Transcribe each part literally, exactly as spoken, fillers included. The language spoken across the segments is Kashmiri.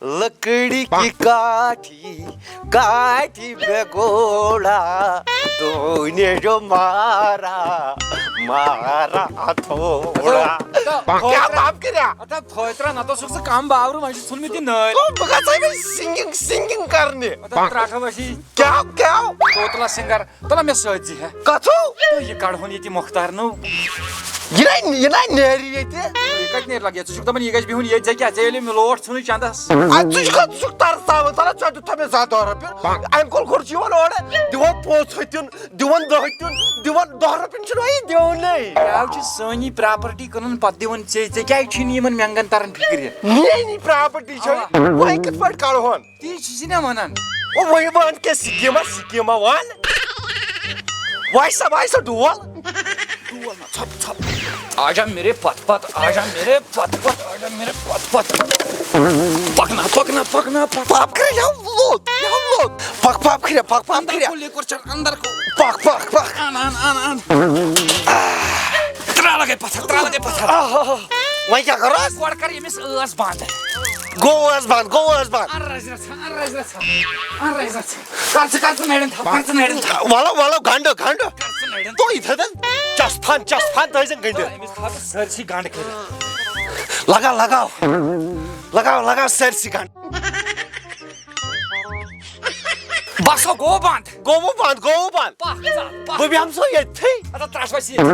लकड़ी की काठी, काठी पे घोड़ा, तूने जो मारा, मारा थोड़ा। क्या बाप के रहा? اَتھ ہا تھوے ترٛا، نَتہٕ اوسُکھ ژٕ کَم باورٕ، وۄنۍ چھُ ژھُنمُت یہِ نٲلۍ۔ تو بہٕ گژھے وۄنۍ singing، singing کرنہِ۔ اَتھ ہا ترٛٹھ ؤسی۔ کیٛاہ، کیٛاہ؟ توتلا singer۔ تَلہ مےٚ سۭتۍ زِ ہے۔ کَتھو؟ تہٕ یہِ کَڑہون ییٚتہِ مۄختار نوٚو۔ یہِ نَے، یہِ نَے نیرِ ییٚتہِ۔ یہِ کَتہِ نیرِ لَگہِ؟ ژٕ چھُکھ دَپان یہِ گژھِ بِہُن ییٚتہِ، ژےٚ کیٛاہ؟ ژےٚ ییٚلہِ مےٚ لوٹھ ژھٕنُے چَندَس۔ اَدٕ ژٕ چھُکھ، ژٕ چھُکھ ترساوان، تَلہ ژےٚ دیُتتھا مےٚ زانٛہہ دَہ رۄپیہِ؟ اَنکُل کھوٚر چھُ یِوان اورٕ، دِوان پانٛژھ ہَتھ دیُن، دِوان دَہ دیُن، دِوان دَہ رۄپیَن چھُنہٕ وۄنۍ یہِ دیُنٕے۔ یہِ حظ چھِ سٲنی property کٕنان، پَتہٕ دِوان ژےٚ، ژےٚ کیٛازِ چھُے نہٕ یِمَن مٮ۪نٛگَن تَران فِکرِ؟ میٛٲنی property چھےٚ، اَوا۔ وۄنۍ کِتھ پٲٹھۍ کَڑہون؟ تی چھُ ژٕ مےٚ وَنان۔ او، وۄنۍ وَن کیٛاہ سِکیٖما، سِکیٖما وَن۔ وایہِ سا، وایہِ سا ڈول۔ ڈول نہ، ژھۄپ، ژھۄپ۔ آجا میرے پتھ پتھ، آجا میرے پتھ پتھ، آجا میرے پتھ پتھ۔ پکنا، پکنا، پکنا، پکھ۔ پاپ کھریا، یہو لوٚت، یہو لوٚت۔ پکھ، پاپ کھریا، پکھ، پاپ اندر کھریا۔ کو لیکر چل، اندر کو۔ پکھ، پکھ، پکھ۔ اَن، اَن، اَن، اَن۔ ترٛاو لگے پتھر، ترٛاو لگے پتھر۔ آہ، آہ، آہ۔ وۄنۍ کیٛاہ کَرو؟ گۄڈٕ کَر ییٚمِس ٲس بنٛد۔ گوٚو ٲس بنٛد، گوٚو ٲس بنٛد۔ اَن رَزِ رَژھا، اَن رَزِ رَژھا، اَن رَزِ رَژھا۔ کر ژٕ، کر ژٕ نرٮ۪ن تھپھ، کر ژٕ نرٮ۪ن تھپھ۔ وَلو، وَلو، گنٛڈٕ، گنٛڈٕ۔ کر ژٕ نرٮ۪ن تھپھ۔ تو یہِ تھٲوزٮ۪ن چَس پھان، چَس پھان تھٲوزٮ۪ن گٔنٛڈِتھ۔ أمِس تھاو ژٕ سٲرسٕے گنٛڈٕ کٔرِتھ۔ لگاو، لگاو۔ لگاو، لگاو سٲرسٕے گنٛڈٕ۔ بس، ہو گوٚو بنٛد۔ گوٚو بنٛد، گوٚو بنٛد۔ پکھ ژٕ، پکھ۔ بہٕ بیٚہمہٕ سو ییٚتھٕے۔ اَدٕ ترٛٹھ وَسہِ یہِ۔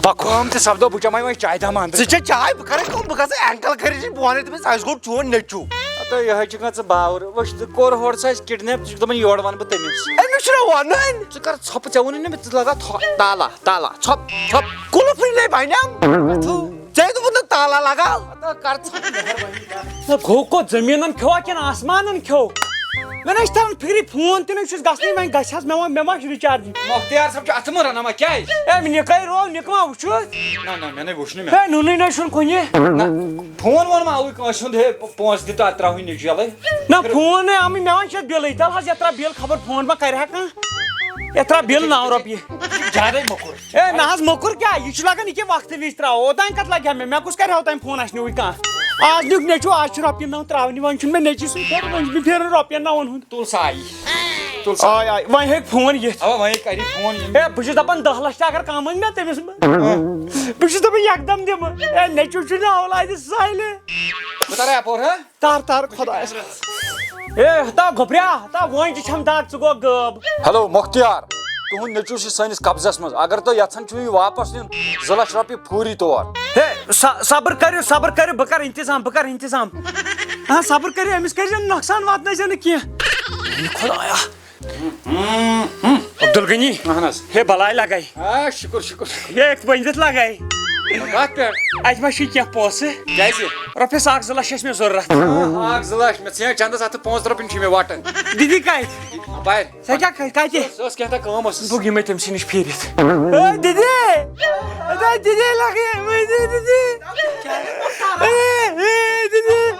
پکھ۔ کٲم تہِ سپدو، بہٕ چَمے وۄنۍ چاے دام اَنٛدٕ۔ ژٕ چےٚ چاے، بہٕ کَرَے کٲم، بہٕ گژھٕ uncle کھٔرِس نِش، بہٕ وَنَے تٔمِس، اَسہِ گوٚو چون نیٚچوٗ۔ ہتا یِہوٚے چھُ کانٛہہ ژٕ باورٕ۔ وٕچھ، ژٕ کوٚر ہورٕ سُہ اَسہِ kidnap، ژٕ چھُکھ دَپان یورٕ وَنہٕ بہٕ تٔمِس۔ أمِس چھُنہ وَنُن۔ ژٕ کر ژھۄپہٕ، ژےٚ ووٚنُے نہ مےٚ، ژٕ لگاو تھۄ-، تالا، تالا، ژھۄپ، ژھۄپ۔ قُلُف لے بنیٛام۔ ژےٚ دوٚپُتھ نہٕ تالا لگاو۔ ہتا کر ژھۄپہٕ، مہربٲنی کر۔ نہ گوٚو کوٚت؟ زٔمیٖنَن کھیوٚوا کِنہٕ آسمانَن کھیوٚو؟ مےٚ نہ چھِ تَران فِکرِ، فون تہِ نہ چھُس گژھنٕے، وۄنۍ گژھِ حظ مےٚ وۄنۍ، مےٚ ما چھُ recharge۔ مۄختیار صٲب چھُ اَتھٕ مہٕ رَنان وۄنۍ کیٛازِ؟ ہے، مےٚ نِکَے رو، نِکہٕ ما وٕچھُس؟ نہ، نہ، مےٚ نے وٕچھ نہٕ مےٚ۔ ہے، نُنٕے نہ چھُنہٕ کُنہِ۔ نہ، فون وون ما آوُے کٲنٛسہِ ہُنٛد، ہے، پونٛسہٕ دِ تہٕ اَتھ ترٛاوٕے نیٚچوٗ یَلَے؟ نہ، فون نے آمٕے، مےٚ وۄنۍ چھِ اَتھ بِلٕے، تَلہٕ حظ یَتھ ترٛاو بِل، خبر فون ما کَرِ ہا کانٛہہ۔ یَتھ ترٛاو بِل نَو رۄپیہِ۔ زیادَے موٚکُر۔ اے نہ حظ، موٚکُر کیٛاہ؟ یہِ چھُ لگان یہِ کیٛاہ وقتہٕ وِزِ ترٛاوو؟ اوٚتام کَتھ لَگہِ ہا مےٚ؟ مےٚ کُس کَرِ ہا اوٚتام فون؟ اَسہِ نیوٗوٕے کانٛہہ۔ آز نیوٗکھ نیٚچوٗ، آز چھِ رۄپیہِ نَو ترٛاوٕنہِ، وۄنۍ چھُنہٕ مےٚ نیٚچوٗ سُنٛد پھیرُن، وۄنۍ چھُ مےٚ پھیرُن رۄپیَن نَوَن ہُنٛد۔ تُل سا آیی۔ تُل سا۔ آے، آے، وۄنۍ ہیٚکہِ فون یِتھ۔ اَوا، وۄنۍ ہیٚکہِ کَرِ فون یِم۔ اے، بہٕ چھُس دَپان دَہ لَچھ تہِ اگر کَم أنۍ مےٚ تٔمِس منٛز۔ بہٕ چھُس دَپان یَکدَم دِمہٕ۔ اے، نیٚچوٗ چھُنہٕ اولادِ سالہِ۔ بہٕ تَرٕ یَپور، ہا؟ تر تر خۄدایَس۔ اے، ہتا گوٚبریا، ہتا وۄنۍ تہِ چھَم دگ، ژٕ گوٚو غٲب۔ ہیلو مۄختیار، تُہُنٛد نیٚچوٗ چھُ سٲنِس قبضس منٛز۔ اگر تُہۍ یژھان چھِو یہِ واپس نیُن، زٕ لچھ رۄپیہِ فوری طور۔ ہے، ص-، صبر کٔرِو، صبر کٔرِو، بہٕ کَرٕ اِنتظام، بہٕ کَرٕ اِنتظام۔ آ، صبر کٔرِو، أمِس کٔرۍزیو نہٕ نۄقصان واتنٲیزیو نہٕ کینٛہہ۔ اے خۄدایا۔ عبدالغنی۔ اہن حظ۔ ہے بلاے لگے۔ آ، شُکُر، شُکُر۔ ہے بٔنزِتھ لگے۔ کتھ پٮ۪ٹھ؟ اتہِ ما چھُے کینٛہہ پونٛسہٕ؟ کیٛازِ؟ رۄپیس اکھ زٕ لچھ ٲسۍ مےٚ ضروٗرت۔ آ، اکھ زٕ لچھ؟ مےٚ ژھٕنیا چندس اتھٕ، پانٛژھ رۄپیہِ چھِ مےٚ وٹان۔ دِدی کتہِ؟ اپارِ۔ سۄ کیٛاہ کتہِ؟ سۄ ٲس کینٛہہ تام کٲم ٲسٕس۔ بہٕ یِمے تٔمۍ سٕے نِش پھیٖرِتھ۔ اے دِدی! اے دِدی لگے! اے دِدی! اے، اے دِدی!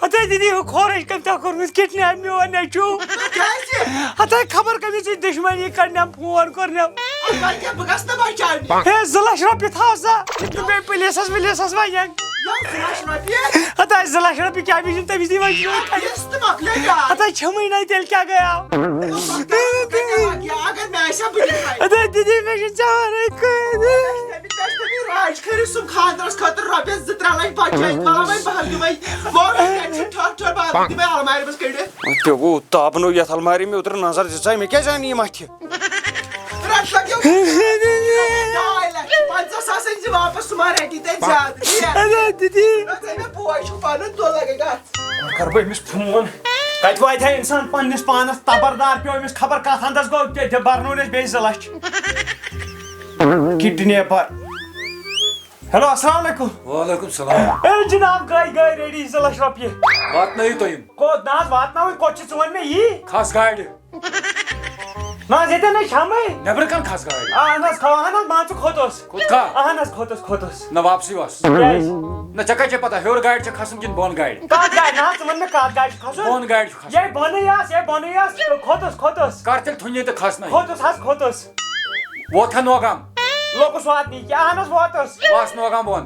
ہتا دِدی، ہُہ کھورٕے چھُ کٔمۍ تام کوٚرمُت kidnap میون نیٚچوٗ۔ کیٛازِ؟ ہتا خبر کٔمِس سۭتۍ دُشمنی کٔرنٮ۪م، فون کوٚرنٮ۪م۔ وۄنۍ کیٛاہ، بہٕ گژھٕ نہٕ بچاونہِ۔ ہے، زٕ لچھ رۄپیہِ تھاو سا، یہِ تہِ مےٚ پُلیٖسَس وُلیٖسَس وَنٮ۪ن۔ یَو زٕ لچھ رۄپیہِ؟ ہتا زٕ لچھ رۄپیہِ کیٛاہ بیٚیہِ چھُنہٕ تٔمِس دِوان کِہیٖنۍ۔ یُس تہٕ مۄکلیو یار۔ ہتا چھَمٕے نَے تیٚلہِ کیٛاہ گٔیاو؟ اگر مےٚ آسہِ ہا، بہٕ دِمہٕ ہا۔ ہتا دِدی، مےٚ چھُ ژےٚ وَنان کٲنٛسہِ۔ تٔمۍ، تٔمۍ، تٔمۍ راج کھٲرِس سُم خانٛدرَس خٲطرٕ رۄپیَس زٕ ترٛےٚ لَچھ بچٲوِتھ، وَلہٕ وۄنۍ بہٕ ہَن دِمَے۔ وۄنۍ کَتہِ چھُ ٹھٔہر ٹھٔہر، بہٕ ہَن دِمَے اَلمارِ منٛز کٔڑِتھ۔ پیوٚو تاپہٕ نوٚو یَتھ اَلمارِ، مےٚ اوترٕ نظر دِژاے، مےٚ کیٛازِ آے نہٕ یِم اَتھِ؟ رَٹھ لَگیو ڈاے لَچھ پنٛژاہ ساس أنۍ زِ واپَس، سُہ ما رَٹی تَتہِ زیادٕ؟ اَدٕ دِدی۔ نہ ژٕ مےٚ بوے چھُکھ پَنُن، تُل لَگے گژھ۔ وۄنۍ کَرٕ بہٕ أمِس فون۔ کَتہِ واتہِ ہا اِنسان پنٛنِس پانَس تبردار، پیوٚو أمِس خبر کَتھ ہَندَس گوٚو، تہِ، تہِ بَرنوو أسۍ بیٚیہِ زٕ لَچھ۔ Kidnapper۔ ہیلو، السلام علیکم۔ وعلیکم السلام۔ اے جناب، گٔے، گٔے ریڈی زٕ لچھ رۄپیہِ۔ واتنٲیِو تُہۍ یِم۔ کوٚت نہ حظ واتناوٕنۍ، کوٚت چھِ ژٕ وَن مےٚ یی؟ کھس گاڑِ۔ نہ حظ، ییٚتٮ۪ن نہ چھَمٕے۔ نٮ۪برٕ کَنہِ کھس گاڑِ۔ آ، اہن حظ، کھا-، اہن حظ، مان ژٕ کھوٚتُس۔ کھوٚت کھا؟ اہن حظ، کھوٚتُس، کھوٚتُس۔ نہ واپسٕے وَس۔ کیٛازِ؟ نہ ژےٚ کَتہِ چھےٚ پَتہ ہیوٚر گاڑِ چھےٚ کھَسُن کِنہٕ بۄن گاڑِ؟ کَتھ گاڑِ؟ نہ حظ، ژٕ وَن مےٚ کَتھ گاڑِ چھُ کھَسُن۔ بۄن گاڑِ چھُ کھَسُن۔ یے بۄنٕے آس، یے بۄنٕے آس، کھوٚتُس، کھوٚتُس۔ کَر تیٚلہِ تھُنہِ تہٕ کھَس نہ۔ کھوٚتُس حظ، کھوٚتُس۔ ووت کھا نوگام؟ لوٚگُس واتنہِ۔ کیٛاہ؟ اہن حظ ووتُس۔ وَس نوگام بۄن۔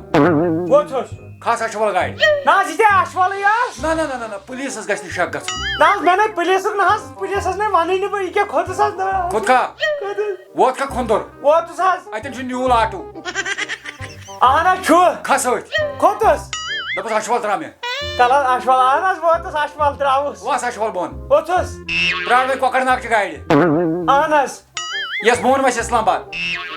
ووتُس۔ کھس اچھوَل گاڑِ۔ نہ حظ، یہِ کیٛاہ اچھوَلٕے آس؟ نہ، نہ، نہ، نہ، نہ، پُلیٖسَس گژھِ نہٕ شک گژھُن۔ نہ حظ، مےٚ نَے پُلیٖسُک نہ حظ، پُلیٖسَس نَے وَنٕے نہٕ بہٕ، یہِ کیٛاہ کھوٚتُس حظ؟ نہ۔ کوٚت کھا؟ کوٚتُس؟ ووت کھا کھۄندُر؟ ووتُس حظ۔ اَتٮ۪ن چھُ نیوٗل آٹوٗ۔ اَہَن حظ چھُ۔ کھس أتھۍ۔ کھوٚتُس؟ دوٚپُس اچھوَل ترٛاو مےٚ۔ تَلہٕ حظ اچھوَل، اَہَن حظ ووتُس اچھوَل ترٛاوُس۔ وَس اچھوَل بۄن۔ ووٚتھُس۔ پرٛار وۄنۍ کۄکَر ناگ چہِ گاڑِ۔ اَہَن حظ۔ یَس بۄن وَسہِ اسلام آباد۔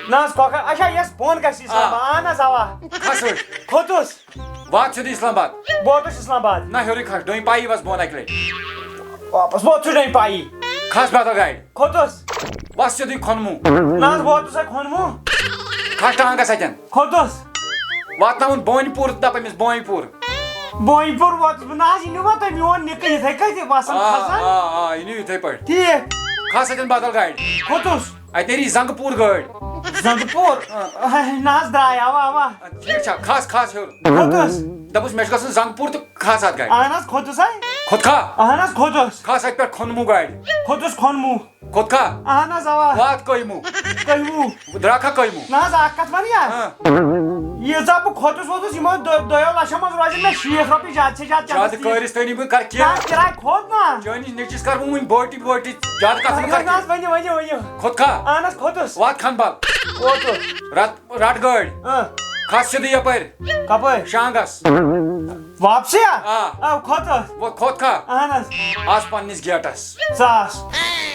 نہ حظ، کۄکر، اچھا، یَس بۄن گژھِ اسلام آباد۔ آ۔ اہن حظ، اَوا۔ کھس أتھۍ۔ کھوٚتُس۔ وات سیوٚدُے اسلام آباد۔ ووتُس اسلام آباد۔ نہ، ہیوٚرُے کھس، ڈوٚنۍ پایی وَس بۄن اَکہِ لَٹہِ۔ واپس ووتُس ڈوٚنۍ پایی۔ کھس بدل گاڑِ۔ کھوٚتُس۔ وَس سیوٚدُے کھۄنموٗ۔ نہ حظ، ووتُس ہے کھۄنموٗ۔ کھس ٹانٛگَس اَتٮ۪ن۔ کھوٚتُس۔ واتناوُن بونہِ پوٗر، دَپ أمِس بونہِ پوٗر۔ بونہِ پوٗر ووتُس بہٕ۔ نہ حظ، یہِ نیوٗوا تۄہہِ میون نِکہٕ یِتھَے کٔنۍ وَسان آ، کھسان؟ آ، آ، یہِ نیوٗ یِتھَے پٲٹھۍ۔ ٹھیٖک۔ کھس اَتٮ۪ن بدل گاڑِ۔ کھوٚتُس۔ اَتہِ نیرِ زنٛگہٕ پوٗر گٲڑۍ۔ زنٛگہٕ پوٗر؟ آ۔ اہے، نہ حظ، درٛاے، اَوا، اَوا۔ ٹھیٖک چھا؟ کھس، کھس ہیوٚر۔ کھوٚتُس۔ دَپُس، مےٚ چھُ گژھُن زنٛگہٕ پوٗر تہٕ کھس اَتھ گاڑِ۔ اہن حظ، کھوٚتُس ہے۔ کھوٚت کھا؟ اہن حظ، کھوٚتُس۔ کھس اَتہِ پٮ۪ٹھ کھۄنموٗ گاڑِ۔ کھوٚتُس کھۄنموٗ۔ کھوٚت کھا؟ اہن حظ، اَوا۔ وات کٔہموٗ۔ کٔہموٗ۔ درٛاو کھا کٔہموٗ؟ نہ حظ، اکھ کتھ ونہٕ یا؟ ہاں۔ ییٖژاہ بہٕ کھوٚتُس ووٚتُس، یِمو دۄ-، دۄیو لَچھو منٛز روزِ مےٚ شیٖتھ رۄپیہِ زیادٕ سے زیادٕ زیادٕ چندس نِش۔ کٲرِستٲنی بہٕ کر نہ کینٛہہ۔ حظ، کِراے کھوٚت نا۔ چٲنِس نیٚچوِس کر بہٕ وُنہِ بٲٹی بٲٹی زیادٕ کتھ نہ مہٕ کر نہ حظ، کینٛہہ۔ ؤنِو، ؤنِو، ؤنِو۔ کھوٚت کھا؟ اہن حظ، کھوٚتُس۔ وات کھنبل۔ ووتُس۔ رٹ، رٹ گٲڑۍ۔ اۭں۔ کھس سیوٚدُے یپٲرۍ۔ کپٲرۍ؟ شانگس۔ واپسٕے ہا؟ آ۔ آ، کھوٚتُس۔ وۄنۍ کھوٚت کھا؟ اہن حظ۔ آس پننِس گیٹس۔ ژاس۔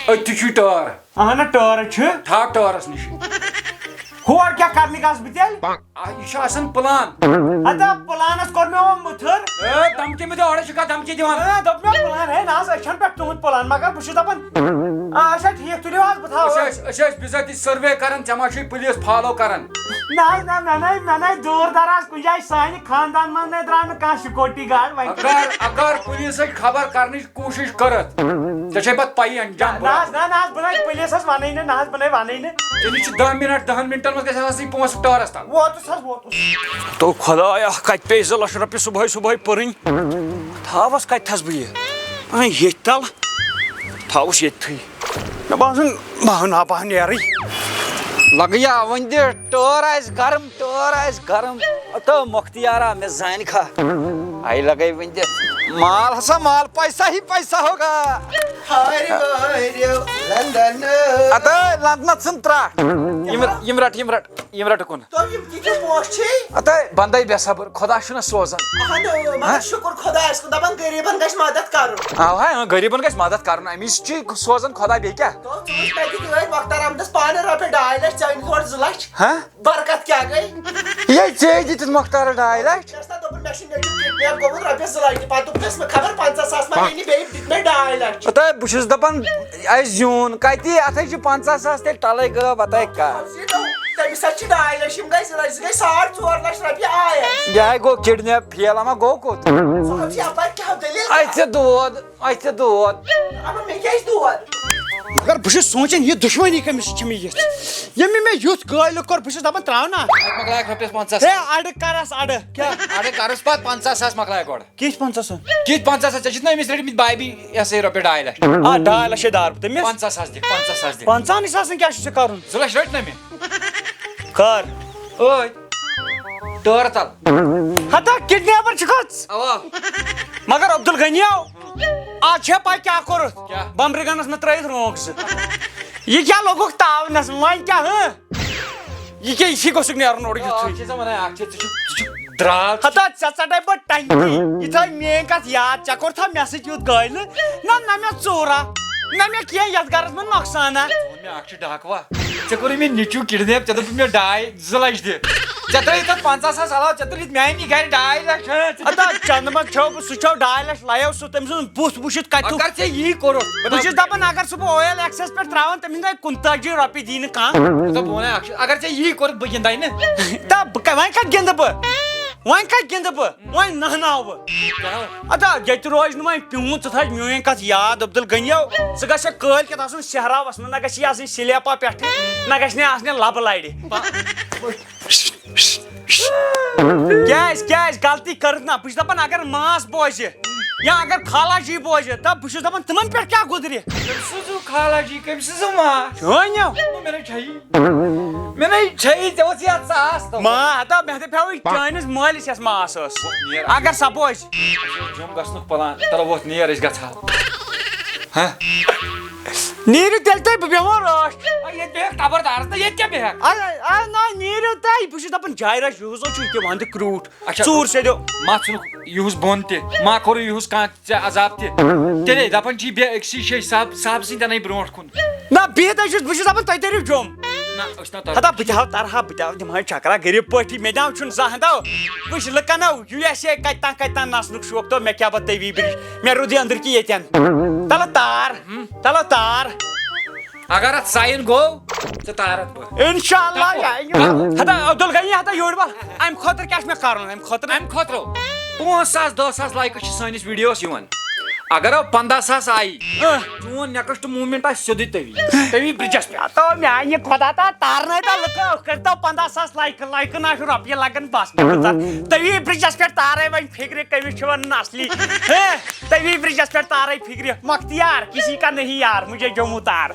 أتھی چھُے ٹٲر۔ اہن ٹٲر چھُ۔ تھاو ٹٲرس نِش۔ ہور کیٛاہ کرنہِ گژھٕ بہٕ تیٚلہِ؟ آ، یہِ چھُ آسان پلان۔ ہتا پلانس کوٚر مےٚ وۄنۍ مُتھٕر۔ اے، دھمکی مہٕ دِ، اورے چھُکھا دھمکی دِوان؟ اے، دوٚپ مےٚ پلان، ہے نہ حظ، أسۍ چھَنہٕ پٮ۪ٹھ تُہُنٛد پلان، مگر بہٕ چھُس دپان، آ، اچھا ٹھیٖک، تُلِو حظ، بہٕ تھاوٕ۔ أسۍ ٲسۍ، أسۍ ٲسۍ بِذٲتی سٔروے کران، ژےٚ ما چھُے پُلیٖس فالو کران؟ نہ حظ، نہ، مےٚ نَے، مےٚ نَے دوٗر دراز کُنہِ جایہِ سانہِ خاندان منٛز نَے درٛاو نہٕ کانٛہہ سیکورٹی گارڈ وۄنۍ۔ اگر، اگر پُلیٖسٕچ خبر کرنٕچ کوٗشِش کٔرٕتھ، ژےٚ چھے پتہٕ پَیی انجام نہ حظ، برونٛہہ۔ نہ، نہ حظ، بہٕ نَے پُلیٖسَس وَنٕے نہٕ، نہ حظ، بہٕ نَے وَنٕے نہٕ۔ ژےٚ نِش چھِ دَہ مِنٹ، دَہَن مِنٹَن منٛز گژھِ آسٕنۍ پونٛسہٕ ٹٲرَس تَل۔ ووتُس حظ، ووتُس۔ تو خدایا، کَتہِ پیٚیہِ زٕ لَچھ رۄپیہِ صُبحٲے صُبحٲے پٔرٕنۍ؟ تھاوَس کَتہِ تھَس بہٕ یہِ؟ اَے، ییٚتھۍ تَل۔ تھاوُس ییٚتھٕے۔ مےٚ باسان، بہٕ ہا نا، بہٕ ہا نیرٕے۔ لَگہٕ یا وۄنۍ دِ، ٹٲر آسہِ گرم، ٹٲر آسہِ گرم۔ تو مۄختیارا، مےٚ زانہِ کھا۔ آیہِ لَگَے وۄنۍ دِ۔ مال ہسا مال، پیسہ ہی پیسہ ہوگا۔ ہارِ وٲرِو لندن۔ اَدٕ لندنَس ژھٕن ترٛٹھ۔ یِم، یِم رَٹ، یِم رَٹ، یِم رَٹ کُن۔ تۄہہِ یِم تہِ کیٛاہ پوش چھِی؟ اَدٕ بندَے بے صبر، خۄدا چھُنہ سوزان۔ اہن، مگر ہاں؟ شُکُر خۄدایَس کُن، دَپان غریٖبَن گژھِ مدد کَرُن۔ آ، ہاں، ہاں، غریٖبَن گژھِ مدد کَرُن، اَمی سۭتۍ چھُ سوزان خۄدا، بیٚیہِ کیٛاہ؟ تو ژٕ وٕچھ، مےٚ دِتۍ ٲدۍ مۄختار احمدَس پانہٕ رۄپیہِ ڈاے لَچھ، ژےٚ أنِتھ اورٕ زٕ لَچھ۔ ہاں؟ برکت کیٛاہ گٔے؟ یے ژےٚ دِتِتھ مۄختارَس ڈاے لَچھ۔ مےٚ چھُ نہ دوٚپمُت، مےٚ چھُ نیٚچوٗ kidnap گوٚمُت رۄپیَس زٕ لَچھ تہِ، پَتہٕ دوٚپُس مےٚ، خبر پنٛژاہ ساس ما یی نہٕ بیٚیہِ، دِتۍ مےٚ ڈاے لَچھ۔ پَتہٕ بہٕ چھُس دَپان، اَسہِ زیوٗن کَتہِ، اَتھَے چھِ پنٛژاہ ساس تیٚلہِ ٹَلَے گٔے، پَتَے کَتھ۔ اَسہِ یہِ گوٚو، تٔمِس اَتہِ چھِ ڈاے لَچھ، یِم گٔے زٕ لَچھ، زٕ گٔے ساڑ ژور لَچھ رۄپیہِ آے اَسہِ۔ یہِ ہاے گوٚو kidnap، فیل اَما گوٚو کوٚت؟ ژٕ ہاو چھِ یَپٲرۍ کیٛاہ دٔلیٖل؟ اَسہِ دوٗد۔ اَتھِ دود۔ اما مےٚ کیٛازِ دود؟ مگر بہٕ چھُس سونٛچان، یہِ دُشمنی کٔمِس سۭتۍ چھِ مےٚ یِژھ؟ ییٚمۍ مےٚ یُتھ قٲیلہٕ کوٚر، بہٕ چھُس دَپان، ترٛاو نا۔ اَتہِ مۄکلایَکھ رۄپیَس پنٛژاہ ہے، ساس۔ اَڑٕ کَرَس اَڑٕ۔ کیٛاہ؟ اَڑٕ کَرُس پَتہٕ، پنٛژاہ ساس مۄکلایَکھ گۄڈٕ۔ کِتھ پنٛژاہ ساس؟ کِتھ پنٛژاہ ساس؟ ژےٚ چھُتھ نہ أمِس رٔٹمٕتۍ بابی، یہِ ہسا یہِ رۄپیہِ ڈاے لَچھ۔ آ، ڈاے لَچھ ہے دار بہٕ تٔمِس۔ پنٛژاہ ساس دِ، پنٛژاہ ساس دِ۔ پنٛژاہَن ساسَن کیٛاہ چھُ ژےٚ کَرُن؟ زٕ لَچھ رٔٹۍ نہ مےٚ۔ کر؟ ٲدۍ۔ ٹٲر تَل۔ ہتا kidnapper چھُکھ ژٕ؟ اَوا۔ مگر عبدالغنی آو۔ آز چھےٚ پَے کیٛاہ کوٚرُتھ؟ کیٛاہ؟ بمبرِ گنَس منٛز ترٛٲیِتھ رونٛگ زٕ۔ یہِ کیٛاہ لوٚگُکھ تاونَس؟ وۄنۍ کیٛاہ، ہہ؟ یہِ کیٛاہ، یہِ چھُے گوٚژھُکھ نیرُن اورٕ اَکھ یِتھُے۔ چھِ ژےٚ وَنان، اَکھ چھِ ژٕ چھُکھ، ژٕ چھُکھ درٛاو۔ ہتا ژےٚ ژَٹَے بہٕ ٹنٛگی۔ یہِ تھٲے میٛٲنۍ کَتھ یاد، ژےٚ کوٚرتھا مےٚ سۭتۍ یُتھ گٲلۍ؟ نہ، نہ مےٚ ژوٗرا، نہ مےٚ کینٛہہ یَتھ گَرَس منٛز نۄقصانا۔ ژٕ وَن مےٚ اَکھ چھُ ڈاکوا۔ ژےٚ کوٚرُے مےٚ نیٚچوٗ kidnap، ژےٚ دوٚپُتھ مےٚ ڈاے زٕ لَچھ دِ۔ ژےٚ ترٛٲیِتھ تَتھ پنٛژاہ ساس علاوٕ، ژےٚ تُلِتھ میٛانی گَرِ ڈاے لَچھ، ہہ؟ اَدا چنٛدٕ منٛز چھٲو بہٕ، سُہ چھٲو ڈاے لَچھ، لَیو سُہ تٔمۍ سُنٛد بُتھ وٕچھِتھ کَتہِ۔ اگر ژےٚ یی کوٚرُتھ، بہٕ چھُس دَپان، اگر سُہ بہٕ OLX پٮ۪ٹھ ترٛاوَن، تٔمِس نَے کُنتٲجی رۄپیہِ دی نہٕ کانٛہہ۔ مےٚ دوٚپ، بہٕ وَنَے اَکھ چیٖز، اگر ژےٚ یی کوٚرُتھ، بہٕ گِنٛدَے نہٕ۔ تہٕ بہٕ کَ-، وۄنۍ کَتہِ گِنٛدٕ بہٕ؟ وۄنۍ کَتہِ گِنٛدٕ بہٕ؟ وۄنۍ نہناو بہٕ۔ کیٛاہ؟ ادا، ییٚتہِ روزِ نہٕ وۄنۍ پیوٗنٛت، ژٕ تھاوِ میٲنۍ کتھ یاد، عبدالغنی۔ ژٕ گژھکھ کٲلۍ کٮ۪تھ آسُن صحراوس منٛز، نہ گژھِ آسٕنۍ سلیپا پٮ۪ٹھٕ، نہ گژھِ نہٕ آسنہِ لبہٕ لرِ۔ کیٛازِ، کیٛازِ؟ غلطی کٔرٕتھ نہ، بہٕ چھُس دپان اگر ماس بوزِ یا اگر خالہ جی بوزِ، تہٕ بہٕ چھُس دپان تِمن پٮ۪ٹھ کیٛاہ گُزرِ؟ کٔمۍ سٕنٛز ہُہ خالہ جی، کٔمۍ سٕنٛز ہُہ ماس؟ چٲنۍ ہو۔ نہ، مےٚ نہ چھیی۔ مےٚ نے چھے، ژےٚ اوس یتھ ساس تہٕ۔ ما ہتا مےٚ دپیاوٕے چٲنِس مٲلِس یس ماس ٲس۔ نیر۔ اگر سپوز۔ جوٚم گژھنُک پلان، تلو وۄتھ نیر، أسۍ گژھو۔ ہہ؟ نیٖرِو تیٚلہِ تُہۍ، بہٕ بیٚہمو رٲچھ۔ آ، ییٚتہِ بیٚہکھ تبر دارس تہٕ ییٚتہِ کیٛاہ بیٚہکھ؟ آ آ، نہ نیٖرِو تُہۍ، بہٕ چھُس دپان جاے راج یُہُس چھُ ییٚکیٛاہ ونٛدٕ کرٛوٗٹھ۔ اچھا۔ ژوٗر سیٚدیو۔ ما ژھُنُکھ یُہُس بۄن تہِ، ما کوٚرُے یُہُس کانٛہہ ژےٚ عذاب تہِ۔ تیٚلے دپان چھِ بیٚہہ أکسٕے جایہِ صاحب، صاحب سٕنٛدٮ۪نٕے برونٛٹھ کُن۔ نہ بِہِتھ حظ چھُس، بہٕ چھُس دپان تُہۍ تٔرِو جوٚم۔ نہ، أسۍ نہ ترو۔ ہتا بہٕ تہِ ہاو ترہا، بہٕ تہِ ہاو دِمہٕ ہا چکرا غریٖب پٲٹھی، مےٚ تہِ ہاو چھُنہٕ زانٛہہ ہاو۔ وٕچھ لُکن ہاو یوٗ ایس اے کتہِ تام کتہِ تام نژنُک شوق تہٕ مےٚ کیٛاہ پتہ تٔوی برِج، مےٚ روٗدٕے أنٛدٕرۍ کِنۍ ییٚتٮ۪ن۔ تلہٕ تار، تلہٕ تار۔ اگر اتھ ساین گوٚو، ژٕ تارتھ بہٕ۔ انشاءاللہ دپو۔ یہِ ہتا عبدالغنی ہتا یورٕ بل، امہِ خٲطرٕ کیٛاہ چھُ مےٚ کرُن؟ امہِ خٲطرٕ امہِ خٲطرٕ پانٛژھ ساس دہ ساس لایکہٕ چھِ سٲنِس ویڈیوس یِوان۔ اگر او پنٛداہ ساس آیہِ، اہ۔ چون نیکسٹ موٗمینٹ آسہِ سیوٚدُے تٔوی، تٔوی برجس پٮ۪ٹھ۔ تو میانہِ خۄدا تا تارنٲے تو لُکو، کٔرۍ تو پنٛداہ ساس لایکہٕ، لایکہٕ نہ چھُ رۄپیہِ لگان بس مےٚ کۭژاہ۔ تٔوی برجس پٮ۪ٹھ تارے وۄنۍ فکرِ کٔمِس چھِ وَنان اصلی۔ ہے، تٔوی برجس پٮ۪ٹھ تارے فکرِ، مختیار کسی کا نہیں یار، مجھے جموں تار۔